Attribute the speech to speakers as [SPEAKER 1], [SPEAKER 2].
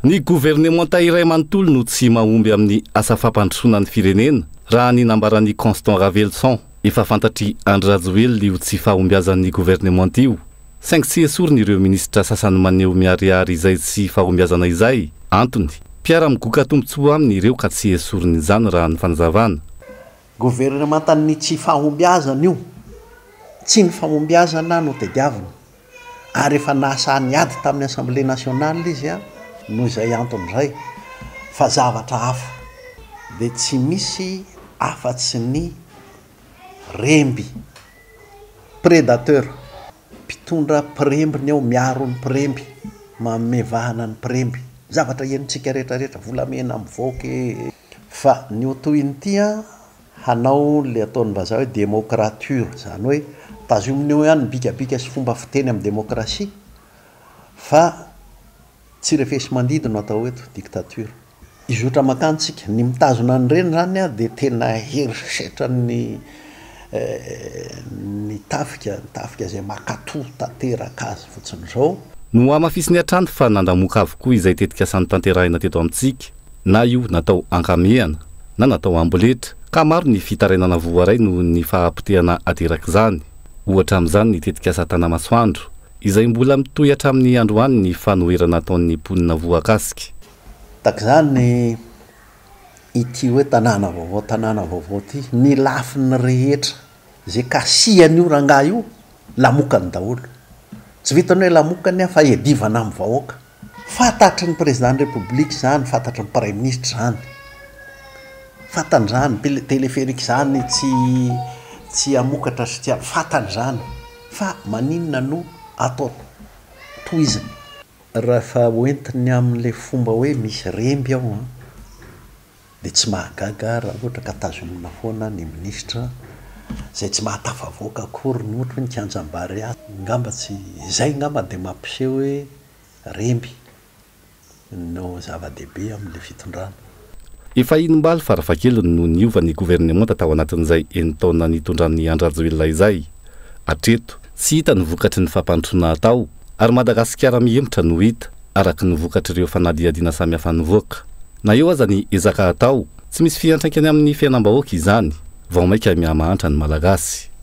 [SPEAKER 1] Ny governemanta iray manontolo no tsy mahomby amin'ny asa fampandrosoana ny firenena, raha ny nambaran'i Constant Raveloson. Efa fantatr'i Andry Rajoelina io tsy fahombiazan'ny governemanta io, saingy tsy esoriny ireo minisitra sasany maneho miharihary izay tsy fahombiazana izay. Antony, mpiara-migoka tombontsoa aminy ireo ka tsy esoriny izany raha ny fanazavana.
[SPEAKER 2] Governemantan'ny tsy fahombiazana io. Tsy ny fahombiazana no tediavina. Ary efa nahasahy niady tamin'ny Assemblée nationale izy noho izay antony izay. Fa zavatra hafa. Dia tsy misy afa-tsy ny remby. Prédateur. Mpitondra mpiremby ny ao, miaro ny mpiremby. Manome vahana ny mpiremby. Zavatra henontsika rehetra rehetra, volamena mivoaka e. Fa ny ho tohin'ity an, hanao le ataon'ny vazaha hoe démocrature, izany hoe tazomina eo ihany ny bikabika sy fomba fiteny amin'ny démocratie fa tsy refesi-mandidy no atao eto, dictature. Hizotra mankany tsika. Ny mitazona an'ireny izany an dia tena herisetran'ny ny tafika, ny tafika izay mankato tanteraka azy fotsiny izao.
[SPEAKER 1] Nohamafisiny hatrany fa nandamoka avokoa izay tetikasa notanterahina teto amintsika. na io natao ankamehana na natao amboletra, ka maro ny fitarainana voaray noho ny fahapotehana aterak'izany. Ohatra amin'izany ny tetikasa Tanamasoandro, izay mbola mitohy hatramin'ny androany ny fanoherana ataon'ny mponina voakasika.
[SPEAKER 2] Tahak'izany ity hoe tanàna vaovao tanàna vaovao ity, ny lafiny rehetra izay kasihan'io rangahy io, lamokany daholo. Tsy vitan'ny hoe lamokany fa iadivana amin'ny vahoaka. Fantatry ny Président ny République izany, fantatry ny Praiminisitra izany, fantany izany, téléphérique izany tsy tsy hamokatra sy tsy fantany izany fa maninona no atao tohizina. Raha hoentiny amin'ilay fomba hoe misy remby ao an, dia tsy mahagaga raha ohatra ka tazomina foana ny minisitra izay tsy mahatafavoaka akory ny ohatra hoe ny kianjan'i Barea, angamba tsy, izay angamba dia mampiseho hoe remby no zava-dehibe amin'ilay fitondrana.
[SPEAKER 1] Efa inom-balo farafahakeliny no niova ny governemanta tao anatin'izay enin-taona nitondran'i Andry Rajoelina izay. Hatreto, tsy hita ny vokatry ny fampandrosoana atao ary Madagasikara mihemotra no hita, araka ny vokatr'ireo fanadihadiana samihafa nivoaka. Na eo aza ny ezaka atao, tsy misy fiantraikany amin'ny fiainam-bahoaka izany. Vao mainka mihamahantra ny Malagasy.